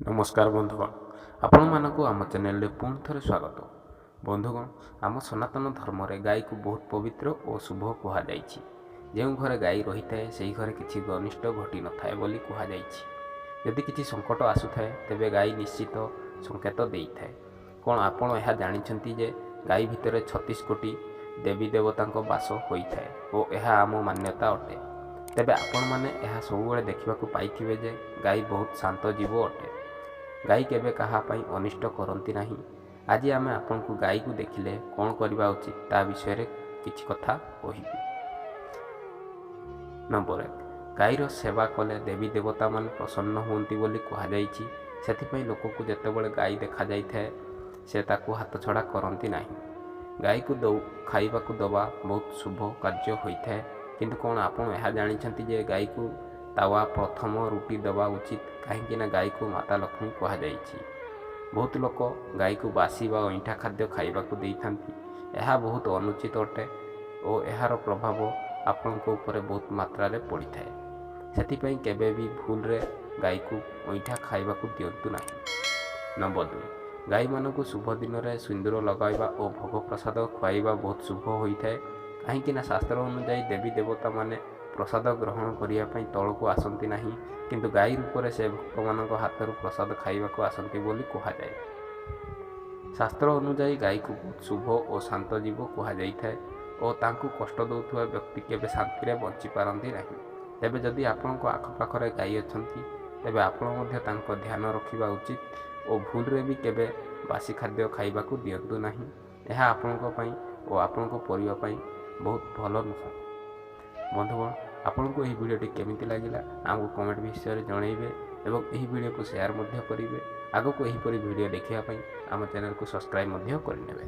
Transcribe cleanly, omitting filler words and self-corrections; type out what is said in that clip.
ନମସ୍କାର ବନ୍ଧୁଗଣ, ଆପଣମାନଙ୍କୁ ଆମ ଚ୍ୟାନେଲରେ ପୁଣି ଥରେ ସ୍ୱାଗତ। ବନ୍ଧୁଗଣ, ଆମ ସନାତନ ଧର୍ମରେ ଗାଈକୁ ବହୁତ ପବିତ୍ର ଓ ଶୁଭ କୁହାଯାଇଛି। ଯେଉଁ ଘରେ ଗାଈ ରହିଥାଏ, ସେହି ଘରେ କିଛି ଅନିଷ୍ଟ ଘଟିନଥାଏ ବୋଲି କୁହାଯାଇଛି। ଯଦି କିଛି ସଙ୍କଟ ଆସୁଥାଏ, ତେବେ ଗାଈ ନିଶ୍ଚିତ ସଂକେତ ଦେଇଥାଏ। କ'ଣ ଆପଣ ଏହା ଜାଣିଛନ୍ତି ଯେ ଗାଈ ଭିତରେ 36 କୋଟି ଦେବୀ ଦେବତାଙ୍କ ବାସ ହୋଇଥାଏ ଓ ଏହା ଆମ ମାନ୍ୟତା ଅଟେ? ତେବେ ଆପଣମାନେ ଏହା ସବୁବେଳେ ଦେଖିବାକୁ ପାଇଥିବେ ଯେ ଗାଈ ବହୁତ ଶାନ୍ତ ଜୀବ ଅଟେ। ଗାଈ କେବେ କାହା ପାଇଁ ଅନିଷ୍ଟ କରନ୍ତି ନାହିଁ। ଆଜି ଆମେ ଆପଣଙ୍କୁ ଗାଈକୁ ଦେଖିଲେ କ'ଣ କରିବା ଉଚିତ, ତା ବିଷୟରେ କିଛି କଥା କହିବୁ। ନମ୍ବର 1, ଗାଈର ସେବା କଲେ ଦେବୀ ଦେବତାମାନେ ପ୍ରସନ୍ନ ହୁଅନ୍ତି ବୋଲି କୁହାଯାଇଛି। ସେଥିପାଇଁ ଲୋକକୁ ଯେତେବେଳେ ଗାଈ ଦେଖାଯାଇଥାଏ, ସେ ତାକୁ ହାତଛଡ଼ା କରନ୍ତି ନାହିଁ। ଗାଈକୁ ଖାଇବାକୁ ଦେବା ବହୁତ ଶୁଭ କାର୍ଯ୍ୟ ହୋଇଥାଏ। କିନ୍ତୁ କ'ଣ ଆପଣ ଏହା ଜାଣିଛନ୍ତି ଯେ ଗାଈକୁ ତାୱା ପ୍ରଥମ ରୁଟି ଦେବା ଉଚିତ? କାହିଁକି ନା ଗାଈକୁ ମାତା ଲକ୍ଷ୍ମୀ କୁହାଯାଇଛି। ବହୁତ ଲୋକ ଗାଈକୁ ବାସି ବା ଅଇଁଠା ଖାଦ୍ୟ ଖାଇବାକୁ ଦେଇଥାନ୍ତି। ଏହା ବହୁତ ଅନୁଚିତ ଅଟେ ଓ ଏହାର ପ୍ରଭାବ ଆପଣଙ୍କ ଉପରେ ବହୁତ ମାତ୍ରାରେ ପଡ଼ିଥାଏ। ସେଥିପାଇଁ କେବେ ବି ଭୁଲରେ ଗାଈକୁ ଅଇଁଠା ଖାଇବାକୁ ଦିଅନ୍ତୁ ନାହିଁ। ନମ୍ବର 2, ଗାଈମାନଙ୍କୁ ଶୁଭ ଦିନରେ ସିନ୍ଦୁର ଲଗାଇବା ଓ ଭୋଗ ପ୍ରସାଦ ଖୁଆଇବା ବହୁତ ଶୁଭ ହୋଇଥାଏ। କାହିଁକି ନା ଶାସ୍ତ୍ର ଅନୁଯାୟୀ ଦେବୀ ଦେବତାମାନେ ପ୍ରସାଦ ଗ୍ରହଣ କରିବା ପାଇଁ ତଳକୁ ଆସନ୍ତି ନାହିଁ, କିନ୍ତୁ ଗାଈ ରୂପରେ ସେ ଭକ୍ତମାନଙ୍କ ହାତରୁ ପ୍ରସାଦ ଖାଇବାକୁ ଆସନ୍ତି ବୋଲି କୁହାଯାଏ। ଶାସ୍ତ୍ର ଅନୁଯାୟୀ ଗାଈକୁ ବହୁତ ଶୁଭ ଓ ଶାନ୍ତ ଜୀବ କୁହାଯାଇଥାଏ ଓ ତାଙ୍କୁ କଷ୍ଟ ଦେଉଥିବା ବ୍ୟକ୍ତି କେବେ ଶାନ୍ତିରେ ବଞ୍ଚିପାରନ୍ତି ନାହିଁ। ତେବେ ଯଦି ଆପଣଙ୍କ ଆଖପାଖରେ ଗାଈ ଅଛନ୍ତି, ତେବେ ଆପଣ ମଧ୍ୟ ତାଙ୍କ ଧ୍ୟାନ ରଖିବା ଉଚିତ ଓ ଭୁଲରେ ବି କେବେ ବାସି ଖାଦ୍ୟ ଖାଇବାକୁ ଦିଅନ୍ତୁ ନାହିଁ। ଏହା ଆପଣଙ୍କ ପାଇଁ ଓ ଆପଣଙ୍କ ପରିବାର ପାଇଁ ବହୁତ ଭଲ ନୁହଁ। ବନ୍ଧୁଗଣ, ଆପଣଙ୍କୁ ଏହି ଭିଡ଼ିଓଟି କେମିତି ଲାଗିଲା, ଆମକୁ କମେଣ୍ଟ ବିଷୟରେ ଜଣାଇବେ ଏବଂ ଏହି ଭିଡ଼ିଓକୁ ସେୟାର ମଧ୍ୟ କରିବେ। ଆଗକୁ ଏହିପରି ଭିଡ଼ିଓ ଦେଖିବା ପାଇଁ ଆମ ଚ୍ୟାନେଲକୁ ସବସ୍କ୍ରାଇବ୍ ମଧ୍ୟ କରିନେବେ।